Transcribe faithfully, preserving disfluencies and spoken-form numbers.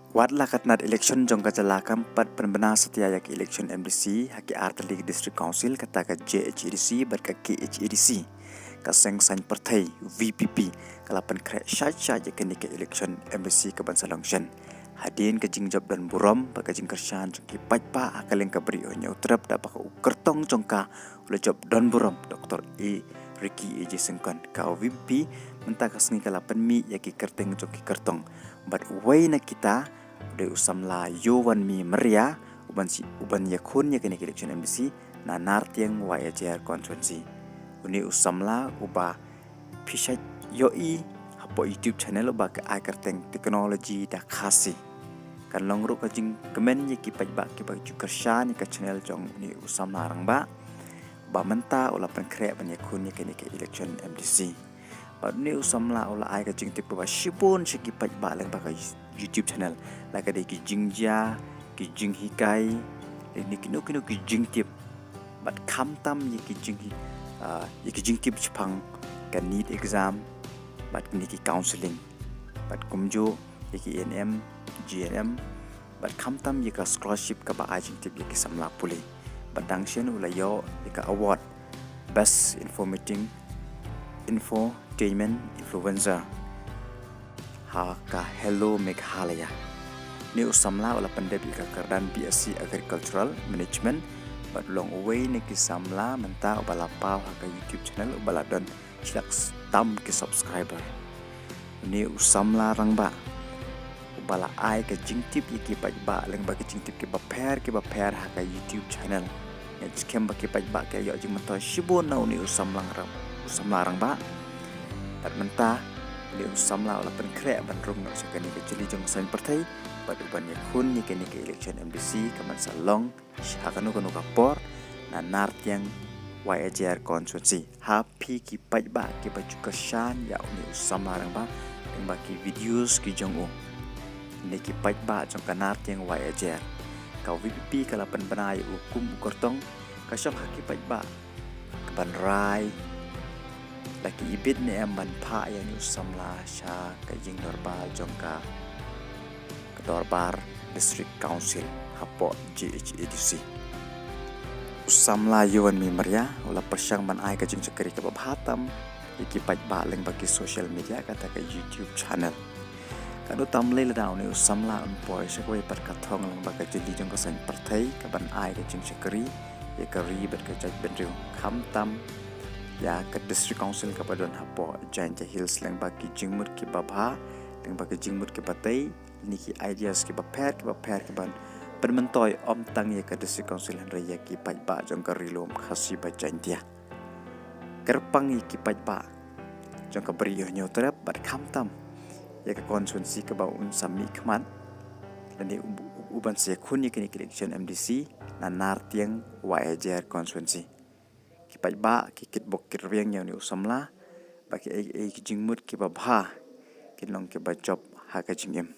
Wat la ka tnat election jong ka jylla kam pat pynbna satia ïa ka election M D C ha ki artylli ki District Council, kata ka J H A D C bad ka K H A D C, ka seng saiñ pyrthei V P P ka la pynkhreh shai shai ïa kane ka election M D C ka ban sa long shen. Hadien ka jingjop don burom bad ka jingkyrshan jong ki paidbah ha ka liang ka Bri U Hynñiewtrep da ba ka u kyrtong jong ka u la jop don burom, Doctor A Ricky A J Syngkon, ka V P P mynta ka sngi ka la pynmih ïa ki kyrteng jong ki kyrtong. Bad uwei na kita u dei u samla Ïowanmi Maria, u ban si, u ban ïakhun ïa kane ka election M D C na Nartiang Waiajer constituency. Une u samla uba phi sa ïohi hapoh YouTube channel uba ka ai kyrteng Technology da Khasi. Kan long ruh ka jingkmen ïa ki paidbah kiba ju kyrshan ïa ka channel jong une u samla rangbah ba mynta u la pynkhreh ban ïakhun ïa kane ka election M D C. Bad une u samla u la ai ka jingtip kaba shibun sha ki paidbah lyngba ka YouTube channel, la ka dei ki jingjia, ki jinghikai, lane kino kino ki jingtip. Bad khamtam ïa ki jing, ah, ïa ki jingtip shaphang ka NEET exam bad kine ki counselling. Bad kumjuh ïa ki A N M, G N M, bad khamtam ïa ka scholarship kaba ai jingtip ïa ki samla pule. Bad dang shen u la ïoh ïa ka award Best Informating, Infotainment Influencer ha ka Hello Meghalaya. Une u samla u la pyndep ïa ka kyrdan B S c Agricultural Management bad u long uwei na ki samla mynta uba la paw ha ka YouTube channel uba la don shi lak tam ki subscriber. Une u samla rangbah uba la ai ka jingtip ïa ki paidbah lyngba ki jingtip kiba pher kiba pher ha ka YouTube channel. Ngi skhem ba ki paidbah ki ïoh jingmyntoi shibun na une u samla rang, u samla rangbah. Bad mynta une u samla u la pynkhreh ban rung noh sha kane ka jylli jong ka saiñ pyrthei bad u ban ïakhun ïa kane ka election M D C ka ban sa long ha kano kano ka por na Nartiang Waiajer constituency. Ha phi ki paidbah kiba ju kyrshan ïa une u samla rangbah lyngba ki videos ki jong u, ne ki paidbah jong ka Nartiang Waiajer, ka V P P ka la pynbna ïa u kum u kyrtong ka shong ha ki paidbah ka ban rai la ki ibit ne em ban phah ïa une u samla sha ka jingdorbar jong ka, ka dorbar District Council hapoh J H A D C. U samla Ïowanmi Maria u la pyrshang ban ai ka jingshakri kaba bha tam ïa ki paidbah lyngba ki social media, kata ka YouTube channel. Katno tam lei lada une u samla un poi sha kawei pat ka thong lyngba ka jylli jong ka saiñ pyrthei ka ban ai ka jingshakri ïa ka ri bad ka jaitbynriew, khamtam ïa ka District Council kaba don hapoh Jaintia Hills lyngba ki jingmut kiba bha, lyngba ki jingmut kiba tei, ne ki ideas kiba pher kiba pher kiban pynmyntoi ym tang ïa ka District Council hynrei ïa ki paidbah jong ka Ri Lum Khasi bad Jaintia. Kyrpang ïa ki paidbah jong ka Bri U Hynñiewtrep bad khamtam ïa ka constituency kaba un sa mihkhmat lane u, u, u ban sa ïakhun ïa kane ka election M D C na Nartiang Waiajer constituency. Ki paidbah ki kitbok kitrwiang ïa une u samla ba ki ei ei ki jingmut kiba bha, kin long kiba jop ha ka jingim.